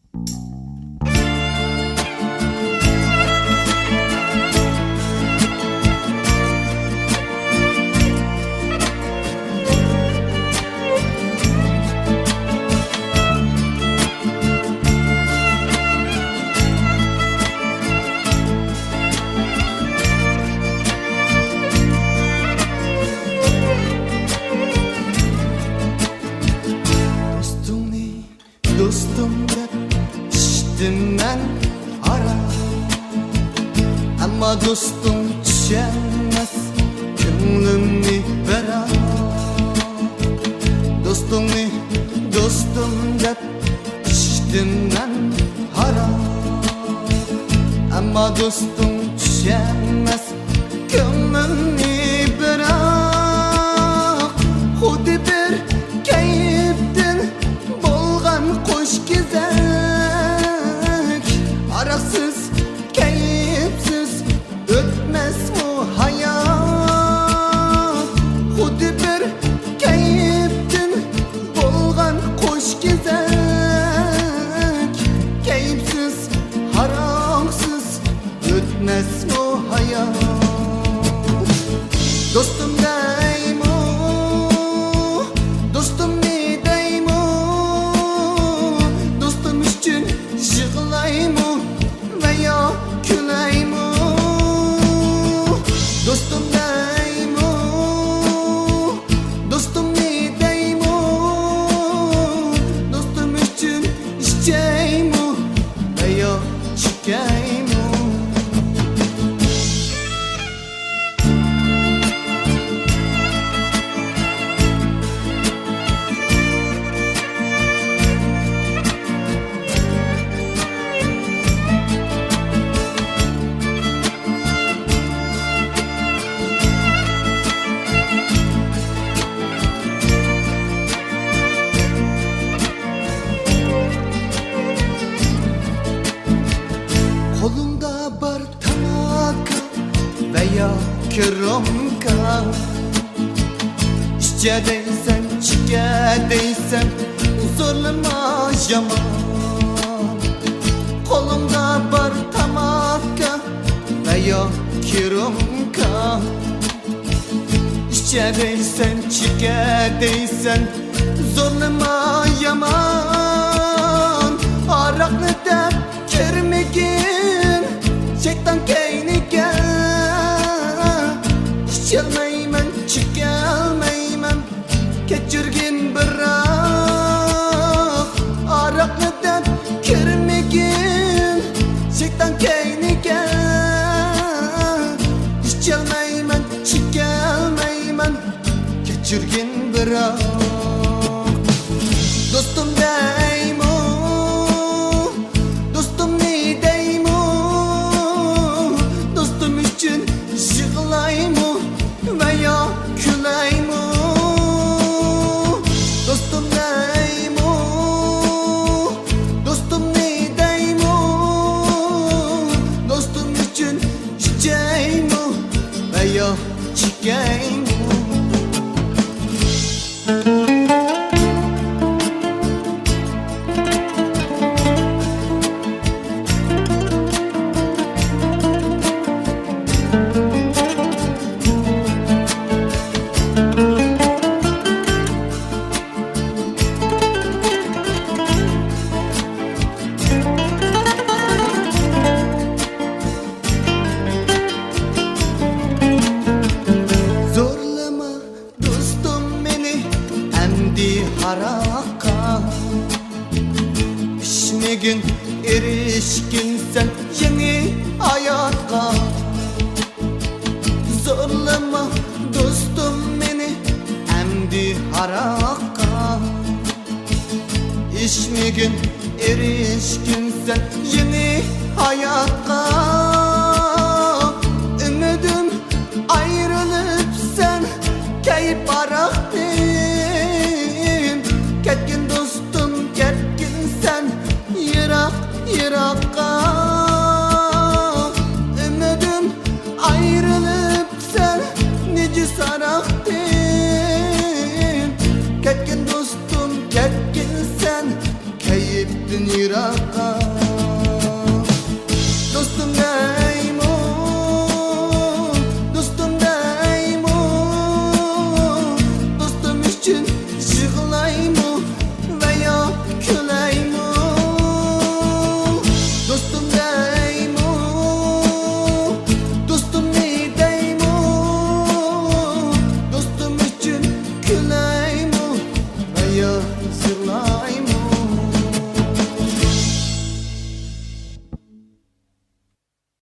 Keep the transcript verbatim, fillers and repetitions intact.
دوستۇڭنى دوستۇم دەپ ئىچتىم مەن ھاراق، ئەمما دوستۇم چۈشەنمەس كۆڭلۈمنى بىراق. دوستۇڭنى دوستۇم دەپ ئىچتىم مەن ھاراق، ئەمما دوستۇم چۈشەنمەس كۆڭلۈمنى بىراق. خۇددى بىر كەيپتىن بولغان قوش كېزەك، ھاراقسىز، كەيپسىز ئۆتمەسمۇ ھايات؟ خۇددى بىر كەيپتىن بولغان قوش كېزەك، كەيپسىز، ھاراقسىز ئۆتمەسمۇ ھايات؟ دوستۇم دەيمۇ، دوستۇمنى دەيمۇ، دوستۇم ئۈچۈن يىغلايمۇ ۋە يا كۈلەيمۇ؟ دوستۇم دەيمۇ، دوستۇمنى دەيمۇ، دوستۇم ئۈچۈن ئىچەيمۇ ۋە يا چېكەيمۇ؟ قولۇڭدا بار تاماكا ۋە يا كىرومكا، ئىچە دەيسەن، چېكە دەيسەن، زورلىما يامان. قولۇڭدا بار تاماكا ۋە يا كىرومكا، ئىچە دەيسەن، چېكە دەيسەن، زورلىما يامان. ھاراقنى دەپ كىرمىگىن شەيتان كەينىگە، ئىچەلمەيمەن، چېكەلمەيمەن، كەچۈرگىن بىراق. ھاراقنى دەپ كىرمىگىن شەيتان كەينىگە، ئىچەلمەيمەن، چېكەلمەيمەن، كەچۈرگىن بىراق. دوستۇم دەيمۇ، دوستۇمنى دەيمۇ، دوستۇم ئۈچۈن يىغلايمۇ ۋە يا كۈلەيمۇ؟ دوستۇم دەيمۇ، دوستۇمنى دەيمۇ، دوستۇم ئۈچۈن ئىچەيمۇ ۋە يا چېكەيمۇ؟ زورلىما دوستۇم مېنى ئەمدى ھاراققا، ئىچمىگىن، ئېرىشكىن سەن يېڭى ھاياتقا. زورلىما دوستۇم مېنى ئەمدى ھاراققا، ئىچمىگىن، ئېرىشكىن سەن يېڭى ھاياتقا. ئۈمىدىم ئايرىلىپسەن كەيپ ھاراقتىن، كەتكىن دوستۇم، كەتكىن سەن يىراق يىراققا. ئۈمىدىم ئايرىلىپسەن نىجىس ھاراقتىن، كەتكىن دوستۇم، كەتكىن سەن كەي يىراقتىن يىراققا